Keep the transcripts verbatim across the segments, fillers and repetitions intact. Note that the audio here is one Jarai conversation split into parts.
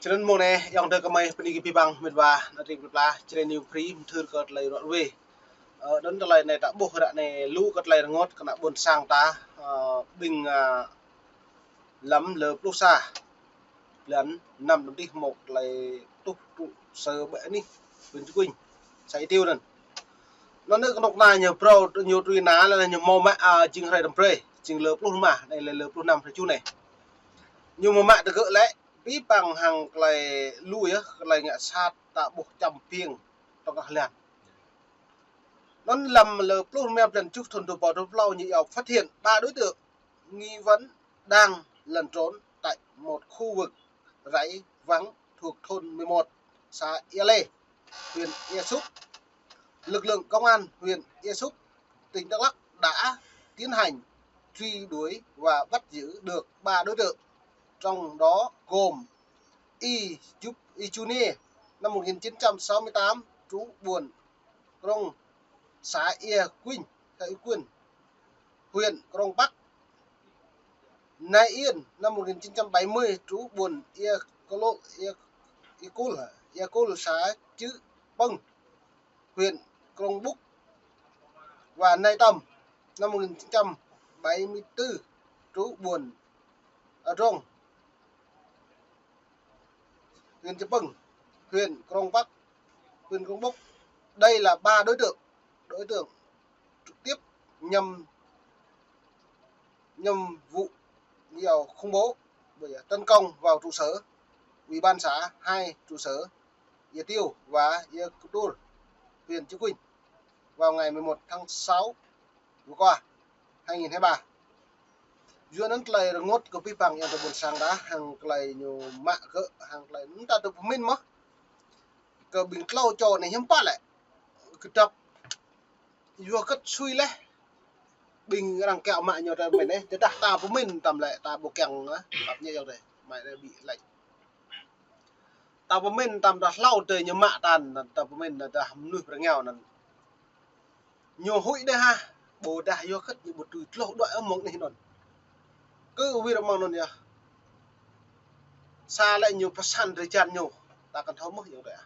Črăn mông anai, ayŏng adơi gơmơi bơni kơ abih bang met wa, ană tring plơi pla, črăn ñu phrâo mơthưr kơ tơlơi ruă ruê. Ơ, anŭn tơlơi anai ta ƀuh ră anai lu kơ tơlơi rơngot kơ ană ƀôn sang ta, ơ, ƀing, ơ, lăm lơ pluh sa. Blan năm năm tih mơ̆ tơlơi tuh tŭ sơ ƀĕ anih, huyện Cư Kuin, xã Ia Tiêu anŭn. Anŭn anai kơnuk kơna ñu phrâo, ñu truy nã lĕ ñu hmâo mă, ơ, jing hrơi tơm brơi, jing lơ pluh rơma, anai lĕ lơ pluh năm hrơi ču anai. Ñu hmâo mă tơgơ̆ lĕ, abih bang hăng tơlơi lu yơh, tơlơi ngă sat ta ƀuh čăm piêng tŏng kah lan. Anŭn lăm lơ pluh rơma blan tơjuh thŭn dua rơbâo dua pluh klâo ñu iâu phát hiện ba đối tượng nghi vấn đang lẩn trốn tại một khu vực rẫy vắng thuộc thôn mười một, xã Ia Lê, huyện Ia Súp. Lực lượng công an huyện Ia Súp, tỉnh Đắk Lắk đã tiến hành truy đuổi và bắt giữ được ba đối tượng, trong đó gồm Y Jup Y Junie, năm một nghìn chín trăm sáu mươi tám, trú buôn Krông, xã Ia Quynh, xã Ia Quynh, huyện Krông Bắc. Nay Yên, năm một nghìn chín trăm bảy mươi, trú buôn Ia Kôlô, Ia, Ia Kôl, Ia Kôl, xã Chư Pâng, huyện Krông Búc. Và Nay Tâm, năm một nghìn chín trăm bảy mươi tư, trú buôn Adrong, huyện Chư Pâng, huyện Krông Bắc, huyện Krông Búc. Đây là ba đối tượng, đối tượng trực tiếp nhằm nhằm vụ, nhiều khủng bố, bây giờ tấn công vào trụ sở ủy ban xã, hai trụ sở Ia Tiêu và Ia Ktur, huyện Chư Quynh vào ngày mười một tháng sáu vừa qua, hai nghìn hai mươi ba. Yua anŭn tơlơi rơngot kơ abih bang ayŏng adơi ƀôn sang ta, hăng tơlơi ñu mă kơ, hăng tơlơi anŭn ta tŭ pơmĭn mơ̆. Kơ ƀing klâo čô anai hiư̆m pă lĕ. Kơdŏp yua kơ sui leh. Ƀing arăng kiăng mă ñu tơm anai, tơdah ta pơmĭn tơm lĕ, ta ƀu kiăng, ă, pap ñu yơh dêh, mă anai ƀu lĕ. Ta pơmĭn tơm dah hlâo tơl ñu mă ta, ta pơmĭn dah mơnuih rơngiao anŭn. Ñu huĭ dêh hă, ƀôdah yua kơ ñu ƀu tui tloh đuaĭ mơ̆ng anih anŭn. Kơ wir mơ̆ng anŭn yơh. Sa lĕ ñu pơsăn drơi jan ñu, ta kăn thâo mơ̆ yơh dêh.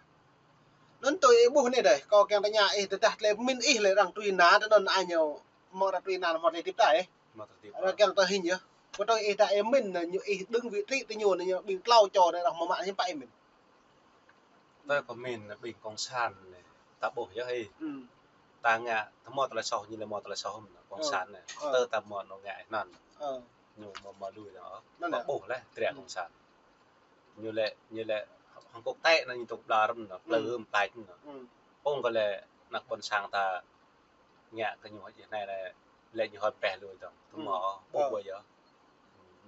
Anŭn tui ih ƀuh anai dêh, kâo kiăng tơña ih, tơdah tơlơi pơmĭn ih lĕ arăng truy nã, tơ anŭn ai ñu mơ̆ arăng truy nă mơ̆ tơlơi hơdip ta ih. Mơ̆ tơlơi hơdip. Arăng kiăng tơ hing yơh. Kơ tui ih ta ih mĭn anai ñu ih đứng vị trí tơ ñu anai ñu ƀing klâo čô anai arăng hmâo mă ñu pă ih mĭn. Tơ kơ mĭn anai ƀing cộng sản anai ta ƀuh yơh ih. Ư. Ta ngă, ta hmâo tơlơi soh ñu lĕ hmâo tơlơi soh mơ̆n, cộng sản anai. Ơ. Tơ ta hmâo anŏ ngă ih anŭn. Ơ. Ñu hmâo hmâo lui anŏ. Anŭn ta yơh. Ƀuh leh, triă cộng sản. Ñu lĕ, ñu lĕ hăng kŏk tĕ anŭn ñu tŭk đar anŭn, plơi hưm tač anŭn. Ơ. Ƀơ̆ng kơ lĕ ană ƀôn sang ta ngă kơ ñu hơjeh anai lĕ, lĕ ñu hơi pĕh lui dơ̆ng. Tơ mơ̆ ƀuh ƀuh yơh.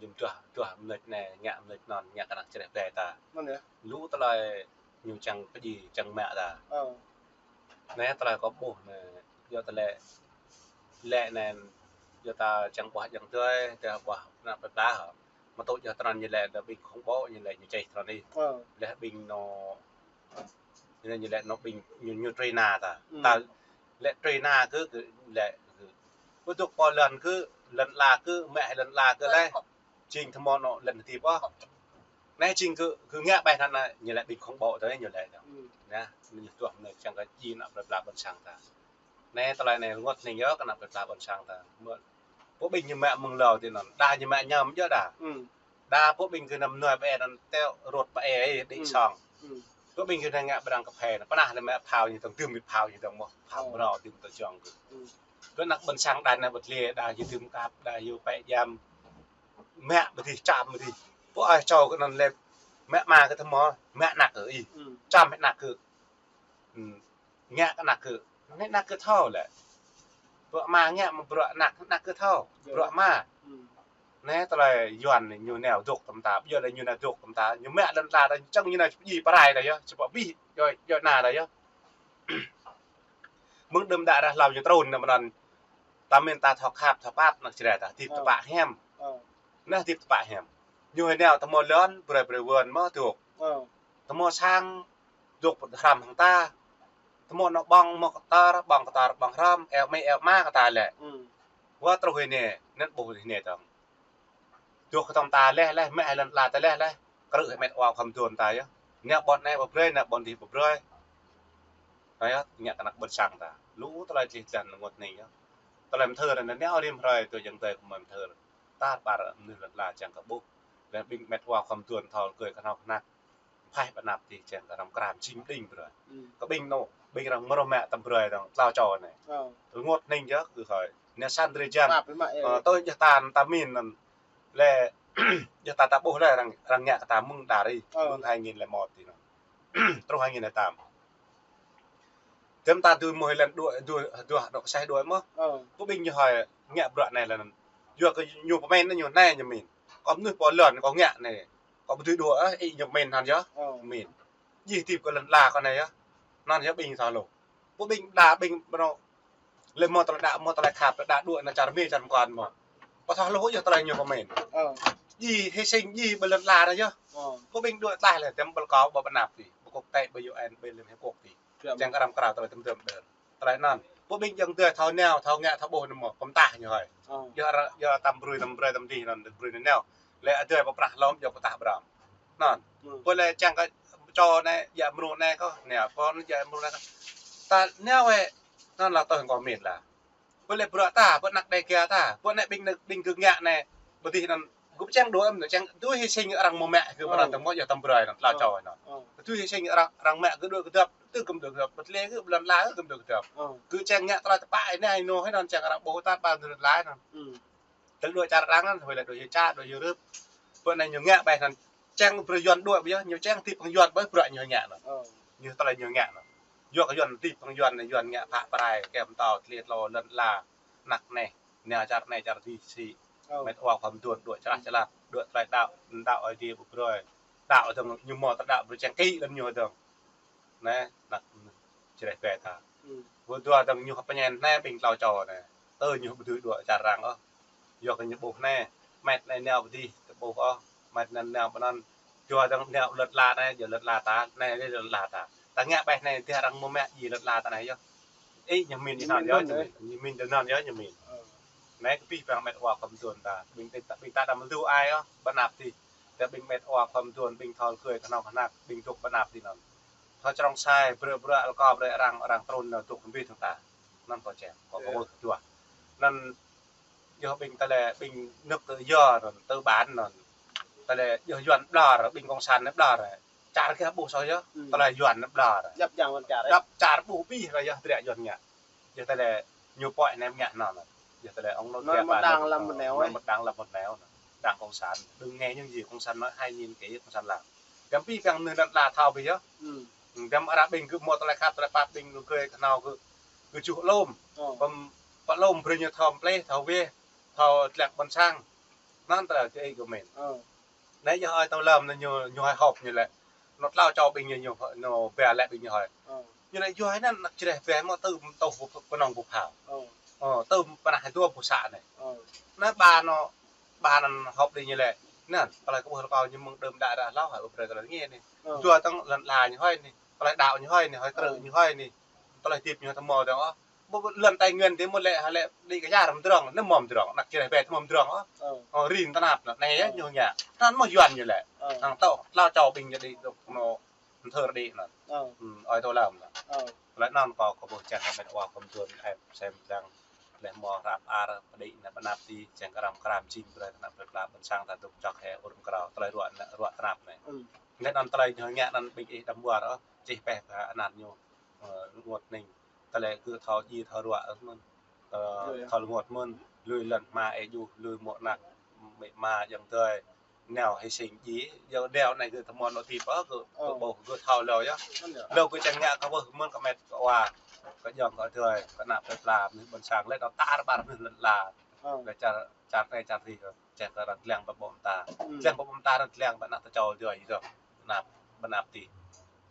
Ñu duah, duah mơnuih anai, ngă mơnuih anŭn, ngă kơ ană čơreh ƀe ta. Anŭn yơh. Lu tơlơi ñu čang pơdjai, čang mă ta. Ơ. Anai tơlơi kâo ƀuh anai, yua tơlơi lĕ anai, yua ta čang ƀuah jang tui, ta ƀuah ană plơi pla hă. Mơ̆ tŭ yua tơnăn ñu lĕ, dah ƀing khủng bố ñu lĕ ñu čeh tơnăn ih. Ơ. Lĕ ƀing anŏ, ñu lĕ, ñu lĕ anŏ ƀing ñu, ñu truy nă ta. Ư. Ta lĕ truy nă kơ, kơ lĕ kơ. Ƀu dŏ pô lŏn kơ, lŏn ala kơ, mă lŏn ala kơ lĕ. Jing tơ hmâo anŏ lŏn hơdip ôh. Anai jing kơ, kơ ngă ƀai anŭn anai, ñu lĕ ƀing khủng bố tơ ñu lĕ. Ư. Anai, ñu tuah anai čang kơ jing ană plơi pla ƀôn sang ta. Anai tơlơi anai rơngot hning yơh kơ ană plơi pla ƀôn sang ta. Mơ̆ pô ƀing ñu mă mơ̆ng hlâo tui anŭn, đa ñu mă ñăm yơh đa. Ư. Đa pô ƀing kơ anăm nuai ƀe anŭn teo rot ƀe ih đĭ song. Ư. Pô ƀing kơ anai ngă ƀrăng kơphê anŭn, pơnah lĕ mă phao ñu tong, dưm mĭt phao ñu tong mơ̆, phao mơrâo dưm tơ jong kơ. Ư. Kơ ană ƀôn sang đa anai ƀu tơlơi, đa ñu dưm kăp, đa ñu pĕ jam. Mă ƀu dih, čăm ƀu dih. Pô ai čô kơ anŭn lĕ, mă mă kơ tơ hmâo, mă anăk kơ ih. Ư. Čăm anăk kơ. Ư. Ngă kơ anăk kơ, anai anăk kơ thâo lĕ. Bruă ama ngă mă bruă anăk, anăk kơ thâo. Yơh. Bruă ama. Ư. Anai tơlơi Yuan anai ñu nao dŏ tơm ta, ƀiă lĕ ñu nao dŏ tơm ta, ñu mă lŏn ala ta, čang ñu nao či pơrai ta yơh, či pơbih, yơh, yơh anai ta yơh. Mơ̆ng đưm đă ră hlâo ñu trŭn anŭn mơnăn, ta mĭn ta thâo khăp, thâo pap, anăk čơreh ta, hơdip tơpă hiam. Ơ. Anai hơdip tơpă hiam. Ñu hơi nao tơ hmâo lŏn, brơi brơi wơn mơ̆ dŏ. Ơ. Tơ hmâo sang, dŏ pơhrăm hăng ta. Tơ hmâo anŏ ƀơ̆ng, hmâo kơtor, ƀơ̆ng kơtor, ƀơ̆ng hrăm, eo amĭ, eo ama kơ ta lĕ. Ư. Wơ̆t truh hĭ anai, anŭn ƀuh hĭ anai tong. Dŏ kơ tong ta leh leh, mă lŏn ala ta leh leh. Krư̆ hĭ met wa khŏm duôn ta yơh. Nao ƀôn anai ƀu brơi, nao ƀôn adih ƀu brơi. Anai yơh, ngă kơ anăk ƀôn sang ta. Lu tơlơi čih čan rơngot anai yơh. Tơlơi mơthơr anai nao rĭm hrơi tui ayŏng adơi kơ mơ̆n mơthơr. Tar ƀar mơnuih lŏn ala čang kơ ƀuh. Lĕ ƀing met wa khŏm duôn thâo rơgơi kơhnâo kơhnăk. Phaih pơ anăp adih čang kơ răm kram jing ƀing brơi. Kơ ƀing anŏ, ƀing arăng mơrô mă tăm brơi dong tlao čô anai. Rơngot anai yơh kơ hơi. Anai săn drơi jan. Tui yơh ta, ta min anŭn. Lĕ yơh ta, ta ƀuh lĕ arăng, arăng ngă kơ ta mơ̆ng đa ri, mơ̆ng hai nghìn lẻ một adih anŭn. Truh hai nghìn lẻ tám. Tơm ta dưi mơ̆ lĕ đuaĭ, dưi, dưi anŏ kơseh đuaĭ mơ̆. Kơ ƀing ñu hơi ngă bruă anai lĕ anŭn. Yua kơ ñu pơmĭn anŭn ñu anai ñu min. Kâo mơnuih pô lŏn kâo ngă anai. Kâo ƀu dưi đuaĭ, ih ñu pơmĭn anŭn yơh. Min. Djai hơdip kơ lŏn ala kâo anai yơh. Anŭn yơh ƀing thâo hluh. Kơ ƀing đa ƀing pơnô. Lĕ mơ̆ tơlơi đaŏ, mơ̆ tơlơi khăp, tơlơi đaŏ đuaĭ anai čar Mi čar mơkŏn mơ̆. Pơthâo hluh yơh tơlơi ñu pơmĭn. Djai hy sinh, djai ƀơi lŏn ala anai yơh. Kơ ƀing đuaĭ tlaih lĕ tơm ƀơi kâo ƀơi pơ anăp adih. Ƀơi quốc tế, ƀơi U N, ƀơi Liên Hiệp Quốc adih. Čang kơ răm krao tơlơi tơm tơm đơ̆n. Tơlơi anŭn. Kơ ƀing ayŏng adơi thâo nao, thâo ngă, thâo ƀuh anŭn mơ̆. Pơm tah ñu hơi. Yua, yua tăm brơi, tăm brơi, tăm adih anŭn, brơi anŭn nao. Lĕ adơi pơprah lom, yua pơtah brăm. Anŭn. Pơ lĕ čang kơ čô anai, djă mrô anai kâo, anai, pô anai djă mrô anai kâo. Ta nao wĕ, anŭn lah tơl kâo min lah. Pơ lĕ bruă ta, pơ anăk Dêga ta, pơ anai ƀing, ƀing gơ̆ ngă anai, ƀơi adih anŭn, gơ̆ čang đuaĭ mơ̆n, čang dưi hy sinh arăng mơ̆ mă, gơ̆ pơrăng tơmŏ yơh tăm brơi anŭn, tlao čô anŭn. Dưi hy sinh arăng, arăng mă gơ̆ đuaĭ kơdŏp, tui gơ̆m đuaĭ kơdŏp, pơtlĕ gơ̆ ƀơi lŏn ala gơ̆m đuaĭ kơdŏp. Gơ̆ čang ngă tơlơi tơpă anai, anŏ anŭn, čang arăng ƀuh tar ƀar mơnuih lŏn ala anŭn. Tơl đuaĭ čar arăng anŭn, hơi lĕ đuaĭ yơh ča, đuaĭ yơh rơp. Pơ anai ñu ngă ƀai anŭn, čang brơi Yuan đuaĭ ƀơi yơh, ñu čang hơdip hăng Yuan ƀơi bruă ñu ngă anŭn. Ñu tơlơi ñu ngă anŭn. Yua kơ Yuan hơdip hăng Yuan anai, Yuan ngă phă pơrai, kơm tâo, tơlơi tlô, lŏn ala, anăk anai, nao čar anai čar adih sĭ. Met wa khŏm duôn, đuaĭ čơlah čơlah, đuaĭ tơlơi đaŏ, đaŏ Ơi Adai ƀu brơi. Đaŏ dơ̆ng ñu mơ̆ tơlơi đaŏ brơi čang kĭ lăm ñu dơ̆ng. Anai, anăk čơreh bĕ ta. Ƀu dua dơ̆ng ñu hơp pơñen anai ƀing tlao čô anai. Tơ ñu ƀu dưi đuaĭ čar arăng ôh. Yua kơ ñu ƀuh anai, met anai nao ƀơi adih, tơ ƀuh ôh, met anai nao pơ anŭn. Yua dơ̆ng nao lŏn ala anai, yua lŏn ala ta, anai lĕ lŏn ala ta. Ta ngă ƀai anai, dih arăng mơ̆ mă djai lŏn ala ta anai yơh. Ih, ñu min djai anŭn yơh, ñu min. Ñu min djai anŭn yơh, ñu min. Anai kơ abih bang met wa khŏm duôn ta. Ƀing ta, ƀing ta đăm mơ̆ dưi ai ôh, pơ anăp adih. Tơ ƀing met wa khŏm duôn, ƀing thâo rơgơi kơhnâo kơhnăk, ƀing dŏ pơ anăp adih anŭn. Thâo črông sai, brơi, brơi, alkô, brơi arăng, arăng trŭn nao dŏ kơ abih dơ̆ng ta. Anŭn kâo čang, kâo, kâo ƀuh dua. Anŭn yơh ƀing tơlơi, ƀing nơ̆k tơ yơh anŭn, tơ ƀan anŭn. Tơlơi yơh Yuan ƀlŏr, ƀing kông san anai ƀlŏr. Čar kơ ƀuh soh yơh, tơlơi Yuan anai ƀlŏr. Djŏp jang ƀôn čar, ơ? Djŏp čar ƀuh abih lah yơh dră Yuan ngă. Yơh tơlơi ñu pơhiăp anai ngă anŭn. Yơh tơlơi ong anŭn, anŭn mơ̆ đang lăm mơ̆ nao, anŭn mơ̆ đang lăm mơ̆ nao. Đang kông san. Đừng nghe những gì kông san nói, hãy nhìn kẻ kông san làm. Dăm abih bang mơnuih lŏn ala thâo abih yơh. Dăm arăng ƀing gơ̆ mơ̆ tơlơi khăp, tơlơi pap ƀing gơ̆ kơ kơhnâo gơ̆, gơ̆ čuh lŏm. Pơm, pơlŏm brơi ñu thâo pleh, thâo weh, thâo tlĕk ƀôn sang. Anŭn tơlơi kơ ih gơ̆ min. Anai yơh ơi tâo lăm anai ñu, ñu hơi họp ñu lĕ. Anŭn tlao čô ƀing ñu, ñu, ñu bia lĕ ƀing ñu hơi. Ñu lĕ yua anŭn anăk čơreh bĕ mơ̆ tơ tôh pơnong pơphao. Tơ pơnah dua pơsă anai. Anai ba anŭn, ba anŭn họp đĭ ñu lĕ. Anŭn, tơlơi kơ ƀuh rơkâo ñu mơ̆ng đưm đă đă hlâo hơi ƀu brơi tơlơi ngă anai. Yua dơ̆ng lŏn ala ñu hơi anai. Tơlơi đaŏ ñu hơi anai, hơi krư̆ ñu hơi anai. Tơlơi hơdip ñu tơmŏ dơ̆ng ôh. Ƀu, ƀu lŏn Tây Nguyên adih mơ̆ lĕ, lĕ đĭ kơ čar mơdrŏng, anai mơ̆ mơdrŏng, anăk čơreh bĕ mơ̆ mơdrŏng ôh. Rin tơnap anŭn, anai yơh ñu ngă. Anŭn mơ̆ Yuan ñu lĕ. Hăng tŏ, tlao čô ƀing ñu đĭ dŏ anŭn mơthơr đĭ anŭn. Mơthơr đĭ anŭn. Tơlơi anŭn kâo, kâo ƀuh čang kơ met wa khŏm duôn, ĕp sem dang. Lĕ mơ̆ hrăp ar, pơđĭ anai pơ anăp adih, čang kơ răm kram jing brơi tơnap plơi pla ƀôn sang ta dŏ čŏk hĕ ur mơkrâo. Tơlơi ruă anai, ruă tơnap anai. Lĕ anŭn tơlơi ñu ngă anŭn ƀing ih đăm wơr ôh, čih pĕ pơ anăp ñu, ơ, rơngot anai. Tơlơi gơ̆ thâo djai thâo ruă mơ̆n. Ơ, thâo rơngot mơ̆n, lui lŏn hma ê juh, lui mŏ anăk, mĕ ma ayŏng adơi, nao hy sinh djai, yua nao anai gơ̆ tơmŏ nao hơdip ôh, gơ̆, gơ̆ ƀuh, gơ̆ thâo hlâo yơh. Hlâo gơ̆ čang ngă kơ ƀuh mơ̆n kơ met kơ wa, kơ ayŏng kơ adơi, kơ anăp plơi pla, mơnuih ƀôn sang, lĕ anŭn tar ƀar mơnuih lŏn ala. Lĕ čar, čar anai čar adih. Čang kơ arăng lăng pơ ƀô̆ mơta. Lăng pơ ƀô̆ mơta arăng lăng pơ anăk tơčô dua ih dong. Anăp, pơ anăp adih.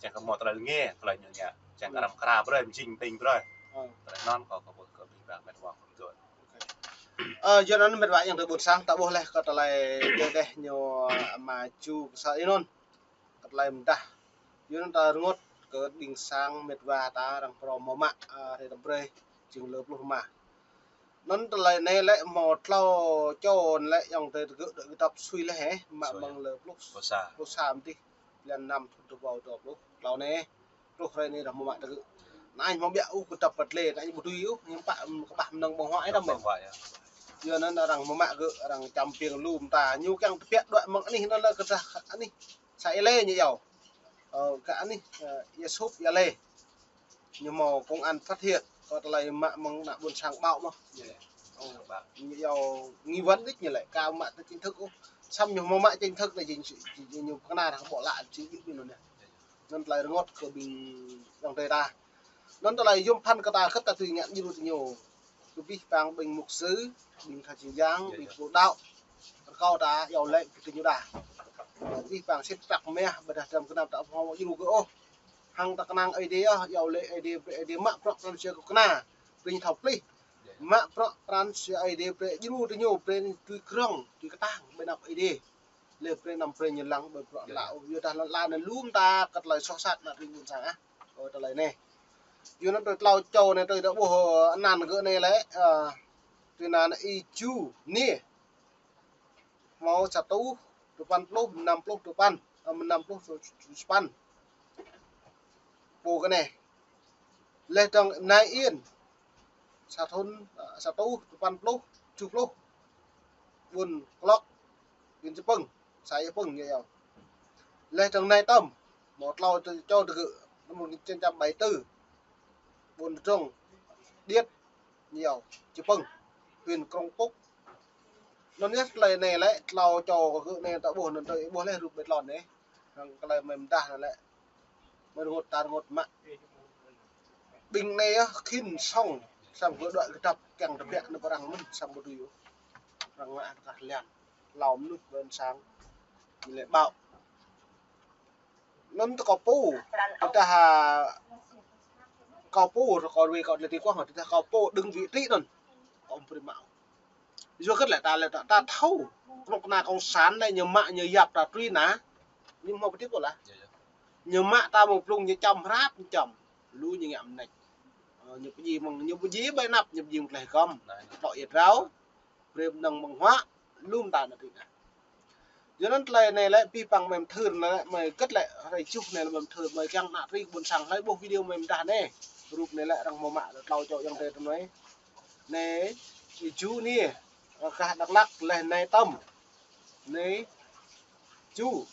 Čang kơ mơ̆ tơlơi lĕ ngă, tơlơi ñu ngă. Čang kơ arăng kra brơi, mjing ƀing brơi. Tơlơi anŭn kâo, kâo ƀuh kơ abih bang met wa khŏm duôn. Ơ, yua anŭn met wa ayŏng adơi ƀôn sang, ta ƀuh laih kơ tơlơi dêh dêh ñu mă ču kơ sa ih anŭn. Kơ tơlơi mơdah. Yua anŭn ta rơngot kơ ƀing sang met wa ta arăng phrâo mơ̆ mă, ơ, hrơi tơm brơi, jing lơ pluh rơma. Anŭn tơlơi anai lĕ hmâo klâo čô lĕ ayŏng adơi tơgŭ đuaĭ kơdŏp sui leh hĕ, mă mơ̆ng lơ pluh, pluh sa mơ̆n tih, blan năm thŭn dua rơbâo dua pluh. Klâo anai, truh hrơi anai arăng hmâo mă tơgŭ. Anai hmâo ƀiă ôh kơdŏp pơtlê, anai ƀu dưi ôh, ñu pă kơƀah mơnơ̆ng ƀơ̆ng huă ih đăm mơ̆n. Yua anŭn arăng hmâo mă gơ̆, arăng čăm piêng lŏm ta, ñu kiăng tơbiă đuaĭ mơ̆ng anih anŭn lĕ kơdah anih sa ia lê ñu iâu. Ơ, kơ anih, ơ, ia sŭp ia lê. Ñu hmâo công an phát hiện, kơ tơlơi mă mơ̆ng ană ƀôn sang ƀâo mơ̆n. Ơ, ñu iâu nghi vấn đĭ ñu lĕ, ka mă tơ chính thức ôh. Samơ̆ ñu hmâo mă chính thức anai jing, jing, jing ñu pơkơna arăng ƀô̆ lă jing ƀĭ ƀĭ anŭn anai. Anŭn tơlơi rơngot kơ ƀing ayŏng adơi ta. Anŭn tơlơi yôm phăn kơ ta khăt ta tui ngă djru tơ ñu. Kơ abih bang ƀing mục sư, ƀing tha čing yang, ƀing pô đaŏ. Rơkâo ta iâu laĭ kơ ñu đa. Abih bang sĭt prăk mah, ƀôdah dram gơnam ta ƀu hmâo djru gơ̆ ôh. Hăng ta kơnang Ơi Adai, iâu laĭ Ơi Adai, brơi Ơi Adai mă bruă pran jua kơ kơna. Brơi ñu thâo plih. Mă bruă pran jua Ơi Adai, brơi djru tơ ñu, brơi tui krong, tui kơtang, ƀơi anăp Ơi Adai. Leh brơi anăm brơi ñu lăng ƀơi bruă lă ôh, yua dah lăn ala anai lŏm ta kơ tơlơi soh sat ană tring ƀôn sang ah. Ơ, tơlơi anai. Yua anŭn tơlơi klâo čô anai tơlơi ta ƀuh, ơ, anăn gơ̆ anai lĕ, ơ, tui anăn Y Ju Niê. Hmâo sa rơtuh duapăn pluh, năm pluh duapăn, ơ, năm pluh duapăn. Pô gơ̆ anai. Leh dơ̆ng Nai Yên. Sa thŭn, ơ, sa rơtuh duapăn pluh, tơjuh pluh. Ƀuôn Klŏk, huyện Chư Pưng, xã Ia Pưng, ñu iâu. Leh dơ̆ng Nai Tâm, hmâo klâo čô tơgŭ, năm một nghìn chín trăm bảy mươi tư. Ƀuôn Drông, Điêt, ñu iâu, Chư Pưng, huyện Krông Pŭk. Anŭn yơh tơlơi anai lĕ, klâo čô gơ̆ anai ta ƀuh, anŭn ta ƀuh leh rup ƀơi tlôn anai. Hăng tơlơi mơ̆ng mơdah anŭn lĕ. Mơ̆ng rơngot ta rơngot mă. Ƀing anai yơh khĭn sŏng, samơ̆ gơ̆ đuaĭ kơdŏp kiăng tơbiă anăp arăng mơ̆n, samơ̆ ƀu dưi ôh. Arăng ngă tơkah lian. Klâo mơnuih ƀôn sang. Ñu lĕ ƀâo. Anŭn tơ kâo pô, tơdah, kâo pô, kâo ruai kâo lĕ ti kuah, tơdah kâo pô đơ̆ng vị trí anŭn. Kâo ƀu brơi mă. Yua kơ lĕ ta lĕ ta, ta thâo. Kơnuk kơna cộng sản anai ñu mă ñu yap ta truy nă. Ñu hmâo pơtip ƀô̆ lah. Ñu mă ta mơ̆ng blung ñu čăm hrăp ñu čăm. Lu ñu ngă mơneč. Ơ, ñu pơdjai mơ̆ng, ñu pơdjai ƀơi anăp, ñu pơdjai mơ̆ng tơlơi hơkăm. Tŏ ia drao. Brơi mơnơ̆ng ƀơ̆ng huă, lŏm ta ană tring ah. Yua anŭn tơlơi anai lĕ abih bang mơi mơthưr anai lĕ, mơi kơ̆t lĕ hrơi tơjuh anai lĕ mơi mơthưr, mơi kiăng ană tring ƀôn sang hlơi ƀuh video mơi mơdah anai. Rup anai lĕ arăng hmâo mă klâo čô ayŏng adơi tơ anai. Anai, Y Ju Niê, gah Dak Lak, leh Nai Tâm. Anai, Ju.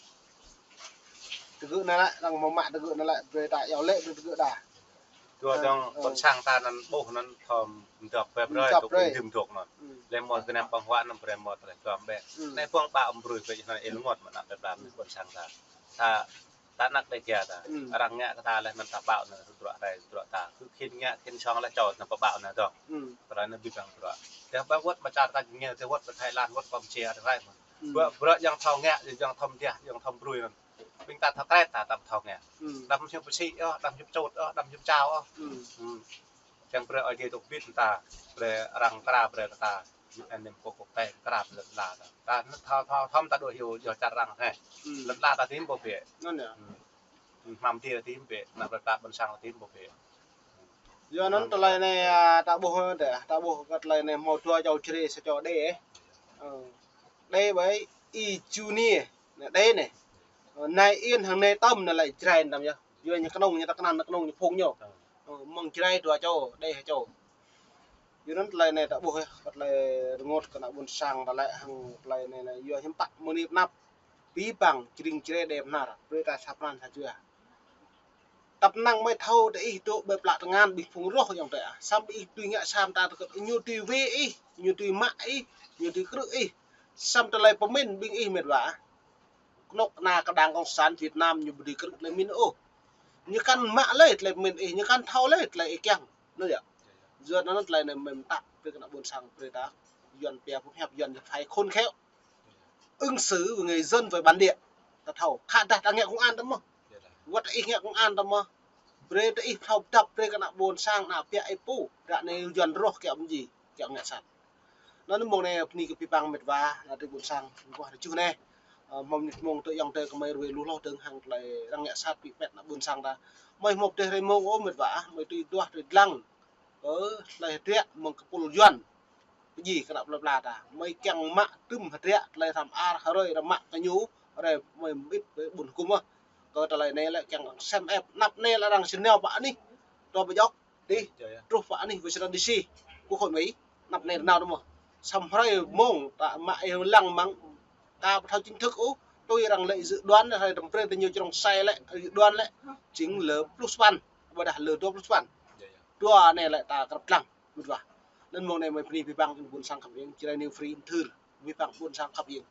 Tơgŭ anai lĕ, arăng hmâo mă tơgŭ anai lĕ, brơi ta iâu laĭ brơi tơgŭ đa. Dua dơ̆ng ƀôn sang ta anŭn ƀuh anŭn thâo mơdŏp brơi brơi, tŭ ƀing dŭm dŏ anŭn. Leh hmâo gơnam ƀơ̆ng huă anŭn brơi hmâo tơlơi duăm bĕ. Anai ƀơ̆ng ƀă ƀu brơi bĕ anŭn ih rơngot mơ̆ anăp Việt Nam ƀôn sang ta. Ta, ta anăp Đêga ta. Arăng ngă kơ ta leh anŭn ta ƀâo anŭn tơdruă rai tơdruă ta. Kơ khĭn ngă khĭn sŏng leh čô anŭn pơƀâo anŭn dŏ. Tơlơi anŭn abih bang tơdruă. Tơdah ƀă wơ̆t ƀă čar ta ngă tơdah wơ̆t ƀă Thái Lan, wơ̆t Campuchia, rai mơ̆n. Bruă, bruă yang thâo ngă, yang thâo mơdiah, yang thâo brơi anŭn. Ƀing ta thâo kret ta, ta thâo ngă. Đăm hiư̆m pơsĭ ôh, đăm hiư̆m pơčôt ôh, đăm hiư̆m pơčao ôh. Kiăng brơi Ơi Adai dŏ bit ta, brơi arăng kra brơi kơ ta. Anăm kŏk kŏk tĕ kra brơi lăn ala ta. Ta thâo, thâo, thâo ta dŏ hyu, yua čar arăng hĕ. Lăn ala ta tĭm ƀu bĕ. Anŭn yơh. Hmâo tĭm ƀu bĕ, anăp ta ƀôn sang tĭm ƀu bĕ. Yua anŭn tơlơi anai, a, ta ƀuh đeh, ta ƀuh kơ tơlơi anai hmâo dua čô Jrai sa čô Đê, ơ. Ơ. Đê ƀơi Y Ju Niê, anai Đê anai. Ơ, Nai Yên hăng Nai Tâm anai lĕ Jrai anăm yơh. Yua ñu kơnung, ñu ta kơnăn, kơnung ñu phung ñu. Ơ, mơ̆ng Jrai dua čô, Đê ha čô. Yua anŭn tơlơi anai ta ƀuh yơh, kơ tơlơi rơngot kơ ană ƀôn sang ta lĕ hăng tơlơi anai, anai, yua hiư̆m pă mơ̆ng anai pơanăp. Abih bang, tring Jrai Đê Bơhnar, brơi ta sa pran sa jua. Tăp năng mơi thâo tơ ih dŏ ƀơi plă tơngan ƀing phung roh ayŏng adơi ah. Samơ̆ ih tui ngă sang ta tơkơ̆t ñu tui wai ih, ñu tui mă ih, ñu tui krư̆ ih. Samơ̆ tơlơi pơmĭn ƀing ih mĕt wa ah. Kơnuk kơna kơ đảng cộng sản Việt Nam ñu ƀu dưi krư̆ tơlơi pơmĭn ôh. Ñu kăn mă lơi tơlơi pơmĭn ih, ñu kăn thâo lơi tơlơi ih kiăng. Anŭn yơh. Yua anŭn tơlơi anai mơi mơtă brơi kơ ană ƀôn sang brơi ta. Yuan pia pơhiăp Yuan phải khôn khéo. Ứng xử với người dân, với bản địa. Ta thâo, khă dah ta ngă công an ta mơ̆n. Wơ̆t ih ngă công an ta mơ̆n. Brơi ta ih thâo pơdăp brơi kơ ană ƀôn sang, ană ƀiă ih pô. Ră anai Yuan roh kiăng mơ̆n ji, kiăng ngă sat. Anŭn mơ̆ng anai bơni kơ abih bang mĕt wa, ană tring ƀôn sang, mơguah rơjuh anai. Ơ, hmâo mơnit mông tơ ayŏng adơi kơ mơi ruai lu hloh dơ̆ng hăng tơlơi arăng ngă sat pĭ pĕt ană ƀôn sang ta. Mơi hmâo pơdeh rai mông ôh mĕt wa ah, mơi tui duah tui dlăng. Ơ, tơlơi hơdră mơ̆ng kơpul Yuan. Pơjing kơ ană plơi pla ta. Mơi kiăng mă tŭm hơdră tơlơi hrăm ar, hrơi arăng mă kơ ñu, hrơi mơi mơit ƀơi ƀôn hơkŭm ah. Kơ tơlơi anai lĕ kiăng sem ĕp, anăp anai lĕ arăng sĭt nao pơ anih. Tơ pơjŏk, dih, truh pơ anih Washington D C, Quốc hội Mỹ, anăp anai nao tơ mơ̆. Samơ̆ hrơi mông ta mă ih lăng mơ̆ng, ta ƀu thâo chính thức ôh, tui arăng lĕ dự đoán, hrơi tơm prê tơ ñu črông sai lĕ, dự đoán lĕ, chính lơ pluh sapăn, ƀôdah lơ dua pluh sapăn. Dua anai lĕ ta krăp lăng. Mĭt wa. Anŭn mông anai mơi bơni abih bang ƀôn sang khăp iêng, Jrai New Free thâo, abih bang ƀôn sang khăp iêng.